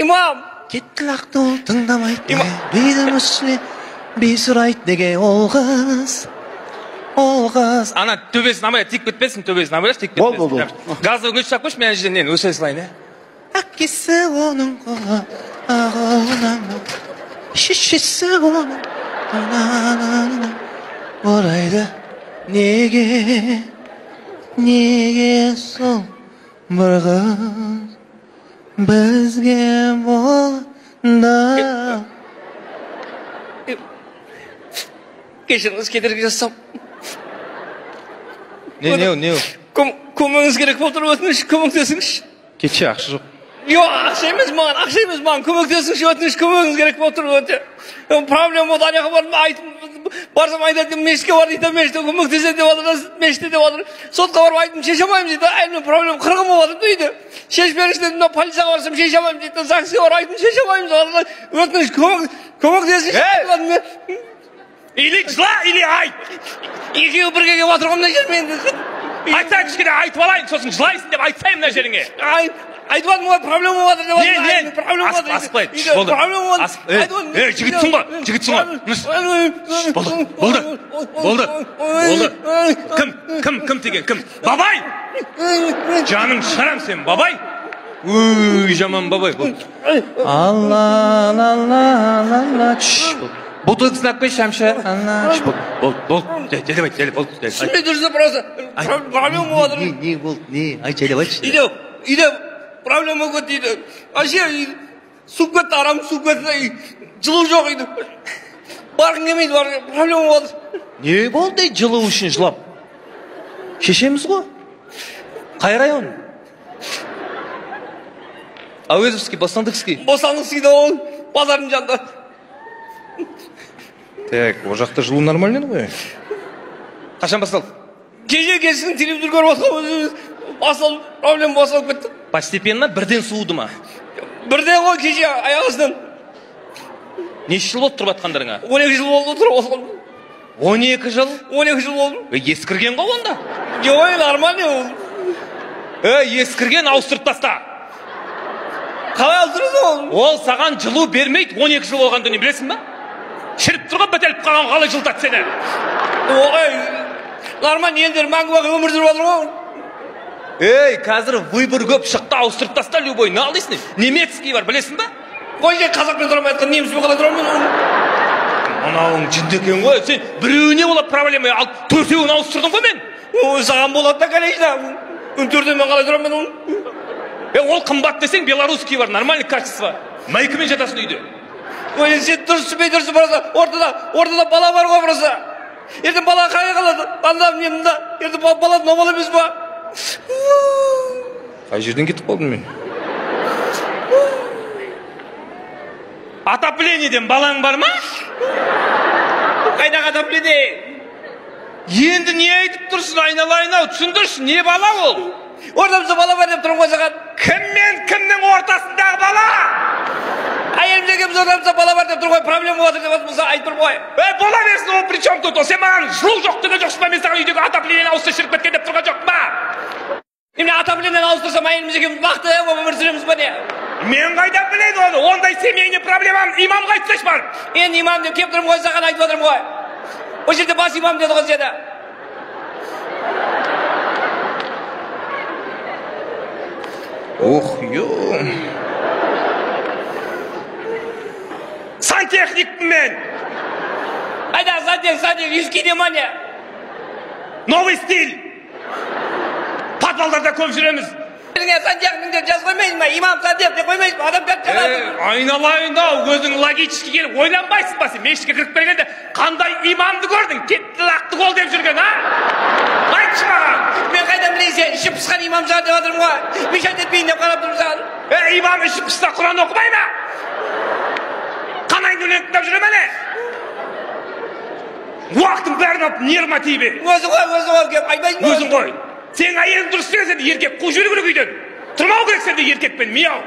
Имам. Кетті лақты ол тыңдамайды. Бидің үстіне би сұрайды неге ол қыз? Ол қыз. Ана төбесін абай тиіп кетпесін, төбесін абайлашы тиіп кетпесін. Болды. Газды өшіріп қойшы, мен ана жерден нені өшіре салайын, ә? Әкесі оның құлы, ағылына, шешесі оның орайды. Неге, неге сол бір қыз бізге болды? Кешіріңіз, кедергі жасасам. Не? Көмегіңіз керек болып тұр, өтініш, көмектесіңізші. Кетші, ақша жоқ. Жоқ, ақша емес маған, ақша емес маған, көмектесіңізші, өтініш, көмегіңіз керек болып тұр өте. Проблема болды, ана жаққа бардым, айттым, барсам айтады, мешітке бар дейді, мешітте көмектеседі деп жатыр, мешітте деп жатыр. Сотқа барып айттым, шеше алмаймыз дейді, әйелімнен проблема қырғын болып жатыр дейді. Шешіп беріңізші дедім, мына полицияға барсам шеше алмаймыз дейді, ЗАГСке барып айттым, шеше алмаймыз. Өтініш, көмектесіңізші. Или жыла, или айт. Екеуі бірге келіп жатыр ғой мына жермен. Айтсаң кішкене айтып алайын, сосын жылайсың деп айтсайын мына жеріңе. Айтып жатырмын ғой, проблема болып жатыр деп. Не? Проблема болып жатыр. Асықпай, болды. Ей, жігітсің ғой, жігітсің ғой. Болды, болды, болды. Кім деген, кім? Бабай! Жаның шығарам сен, бабай! Өй, жаман бабай. Алла, алла, алла, Бутылкасын алып келші, Шәмші. Болды, болды, жайлап айт, жайлап, болды. Түсінбей тұрсың, просто проблема болып жатыр. Не болды, не? Айт, жайлап айтшы. Үйде проблема болып кетті үйде. Вообще, суып кетті, арам суып кетті, жылу жоқ үйде. Барғым келмейді, проблема болып жатыр. Не болды, жылу үшін жылап? Шешеміз ғой. Қай район? Әуезовский, Бостандықский. Бостандықскийде ол, базардың жанында. Так, ол жақта жылу нормально ғой. Қашан басталды? Кеше кешкісін телевизор көріп жатқан өзіміз басталып, проблема басталып кетті. Постепенно бірден суыды ма? Бірден ғой, кеше аяқ астынан. Неше жыл болды тұрып жатқандарыңа? 12 жыл болды тұрып жатқан. 12 жыл? 12 жыл болды. Ескірген ғой онда? Жоқ, нормально ол. Ескірген, ауыстырып таста. Қалай ауыстырасың ол? Ол саған жылу бермейді, 12 жыл болған дүние, білесің ба? Шіріп тұрған, бітеліп қалған қалай жылытады сені? Ой, нормально, елдер мәңгі бақи өмір сүріп жатыр ғой. Ей, қазір выбор көп шықты, ауыстырып таста любой, не ал дейсің? Немецкий бар, білесің ба? Қой, жер қазақпен тұра алмай жатқан неміспен қалай тұрамын мен оны? Мынауың жынды екен ғой, сен біреуіне болады проблема, ал төртеуін ауыстырдың ғой мен. Ой, саған болады да, конечно. Төртеуімен қалай тұрамын мен оны? Ол қымбат десең, белорусский бар, нормальный качество. Майкамен жатасың үйде. Ой, сен дұрыс түсінбей тұрсың просто. Ортада бала бар ғой просто. Ертең бала қайда қалады? Анда, мен мында. Ертең бала нормал емес па? Қай жерден кетіп қалдым мен? Отоплениеден балаң бар ма? Қайдағы отопление? Енді не айтып тұрсың, айналайын-ау, түсіндірші, не бала ол? Ортамызда бала бар деп тұрмын ғой саған. Кім мен кімнің ортасындағы бала? Әйеліміз екеуміз ортамызда бала бар деп тұр ғой, проблема болып жатыр деп жатырмыз, айтып тұрмын ғой. Бола берсін, ол при чем тут? Сен маған жылу жоқ деген жоқсың ба? Мен саған үйдегі отоплениені ауыстырып шіріп кеткен деп тұрған жоқпын ба? Немене отоплениені ауыстырсам әйеліміз екеуміз бақытты болып өмір сүреміз ба не? Мен қайдан білейін оны? Ондай семейный проблемам имамға айтсайшы барып. Енді имам деп келіп тұрмын ғой, саған айтып жатырмын ғой. Ол жерде бас имам деді ғой сені. Ох, ё. Сантехникпін мен. Қайда сантехник, үйске ма не? Новый стиль. Подвалдарда көп жүреміз. Сантехник деп жазып қоймайсың ба? Имам сантехник деп қоймайсың ба? Адам бәрі жазады. Айналайын-ау, өзің логически келіп ойланбайсың ба сен? Мешітке кіріп келгенде қандай имамды көрдің? Кетті лақты қол деп жүрген, а? Айтшы маған. Мен қайдан білейін сен? Іші пысқан имам шығар деп жатырмын ғой. Мешать етпейін деп қарап тұрмын саған. Имам іші пысса Құран оқымай ма? Қанайын өлең тыңдап жүре ме не? Уақытын бәрін алып нервыма тиіп. Өзің ғой, өзің ғой, кеп айтпайсың ба? Өзің ғой. Сенің әйелің дұрыс істеген, сенде еркек қуып жіберу керек үйден. Тұрмау керек сенде еркекпен, мияу.